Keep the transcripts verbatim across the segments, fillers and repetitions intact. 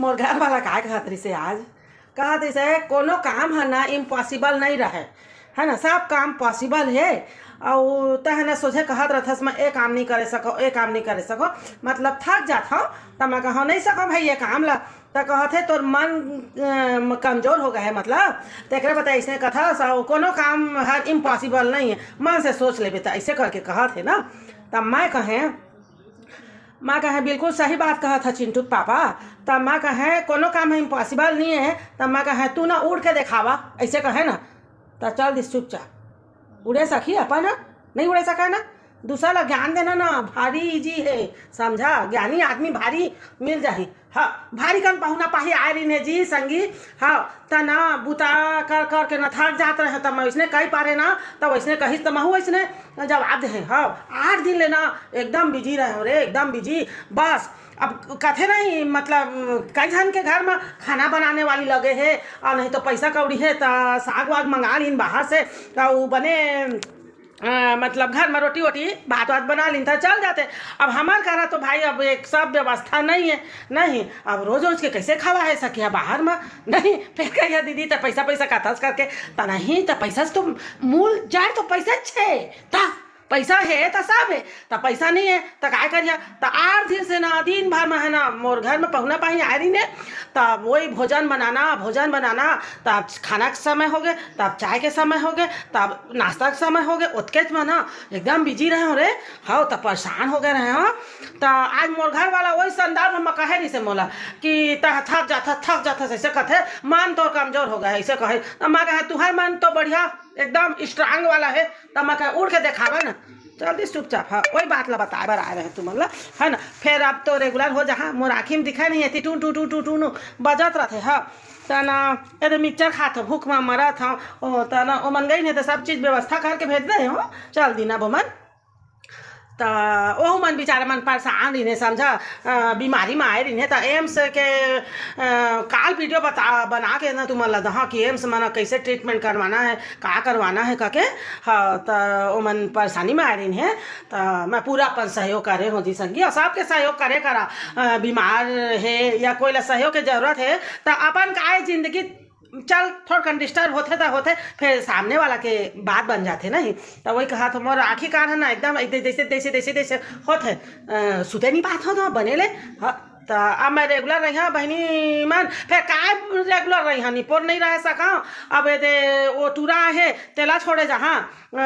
मोर घर वाला काय कहत रहिसे आज, कहत रहिसे, "कोनो काम ह ना इम्पॉसिबल नहीं रहे, है ना, सब काम पॉसिबल हे।" अउ तह ना सोझे कहत रहथस, "मैं ए काम नहीं करे सको, ए काम नहीं करे सको, मतलब थक जात हव।" त मैं कहव, "नहीं सको भाई ये काम ला।" त कहत हे, "तोर मन अ, कमजोर हो गए है, मतलब तेकरे बताए इसने कथस, अउ कोनो काम हर इम्पॉसिबल नहीं है, मन से सोच लेबे।" त ऐसे करके कहत हे ना। त मैं कहे, माँ कहे, "बिल्कुल सही बात कहत ह चिंटू के पापा।" त माँ कहे, "कोनो काम इम्पॉसिबल नहीं है।" त माँ कहे, "तू ना उड़ के देखावा," ऐसे कहे ना। त चल दिस चुपचाप, उड़े सकी अपन ह? नहीं उड़े सका ना। दूसरा ला ज्ञान देना ना भारी ईजी है, समझा? ज्ञानी आदमी भारी मिल जाही। हाँ, भारी कन पहुना पाही आए रहिन हे जी संगी। हाँ, त ना बुता कर कर के ना थक जात रहे, त मैं वैसने कही पारे ना, त वैसने कहिस, त महू वैसने जवाब दे। हाँ, आठ दिन ले ना एकदम बिजी रहे हो रे, एकदम बिजी। बस अब कथे नहीं, मतलब कई झन के घर में खाना बनाने वाली लगे है, और नहीं तो पैसा कौड़ी है त साग वाग मंगा लीन बाहर से, त उ बने अ, मतलब घर में रोटी वोटी भात वात बना लीन त चल जाते। अब हमार करा तो भाई अब एक सब व्यवस्था नहीं है, नहीं, अब रोज रोज के कैसे खवा है सकिया बाहर में? नहीं, फिर कहिया दीदी त पैसा पैसा कथस करके, त नहीं, त पैसा से तो मूल जड़ तो पैसा छे, त पैसा है त सब है, त पैसा नहीं है त काय करिया? त आठ दिन से ना दिन भर में है ना मोर घर में पहुना पाही आए रहिन हे, तब वही भोजन बनाना, भोजन बनाना, तब खाना के समय हो गए, तब चाय के समय हो गए, तब नाश्ता के समय हो गए, ओतकेच में ना एकदम बिजी रहे हो रे। हाँ, त परेशान हो गए रहे हो। त आज मोर घर वाला वही संदर्भ में कहे रहिसे मोला कि "त थक जात, थक जात," ऐसे कथे, "मन तो कमजोर हो गए," ऐसे कहे। त मैं कहे, "तुहर मन तो बढ़िया एकदम स्ट्रांग वाला है।" त मैं कहे, "उड़ के देखावा ना।" चल दिस चुपचाप, हाँ, वही बात ला बताए बर आए रहे तुमन ला, है ना। फिर अब तो रेगुलर हो जहाँ, मोर आँखी में दिखाई नहीं आती, टू टू टू टू टू नू बजत रहते, हाँ। त ना, ये तो मिक्सचर खात हो, भूख में मरत हो, ओ, त ना, ओमन गई नहीं तो सब चीज व्यवस्था करके भेज दे हो, चल दीना बोमन। त ओहू मन बेचारा मन परेशान रहिन हे, समझा, अ, बीमारी में आए रहिन हे, त एम्स के, अ, काल वीडियो बता, बना के ना तुमन ला दहा कि एम्स में ना कैसे ट्रीटमेंट करवाना है, का करवाना है कके। हाँ, त ओमन परेशानी में आए रहिन हे, त मैं पूरा अपन सहयोग करे हों जी संगी, और सबके सहयोग करे करा, अ, बीमार है या कोई ला सहयोग के जरूरत है, त अपन काय जिंदगी चल, थोड़कन डिस्टर्ब होथे त होथे, फिर सामने वाला के बात बन जाथे नहीं। त वही कहा तो मोर आँखी कान है ना एकदम ऐसे, जैसे, जैसे, जैसे, जैसे होथे, अ, सुते नहीं पात हो तो बने ले। हाँ, त अब मैं रेगुलर रही हाँ बहनी मन, फिर काय रेगुलर रही हाँ, निपोर नहीं रह सका। अब ये दे वो टूरा है, तेला छोड़े जहाँ, अ,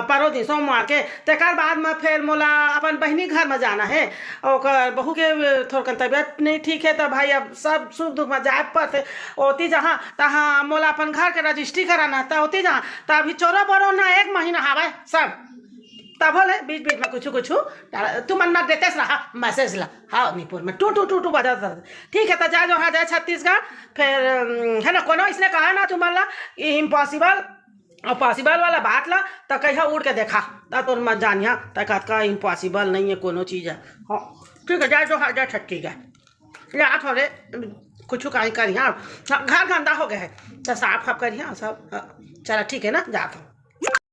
परो दिन सोमवार के, तेकर बाद में फिर मोला अपन बहिनी घर में जाना है। ओकर बहू के थोड़कन तबीयत नहीं ठीक है, त भाई अब सब सुख दुख में जाए पड़थे। ओती जहाँ तहाँ मोला अपन घर के रजिस्ट्री कराना, त ओती जहाँ त अभी चोरो बोरो ना एक महीना हवय सब। तभो ले बीच बीच में कुछ कुछ तुमन ना देते रहा मैसेज ला। हाँ, निपुर में टू टू टू टू बजात रहथे। ठीक है, त जा जो हाँ जाए छत्तीसगढ़, फिर अम, है ना, कोनो इसने कहा ना तुमन ला इम्पॉसिबल, और पॉसिबल वाला बात ला, त कहिया उड़ के देखा, त तोर मत जानिया, त कतका इम्पॉसिबल नहीं है कोनो चीज है। हाँ, ठीक है, जा जो हाँ जा छत्तीसगढ़, या थोड़े कुछ काई करिया, हाँ, घर गंदा हो गया है, त साफ साफ करिया सब। हाँ, चला ठीक है ना, जाता हूँ।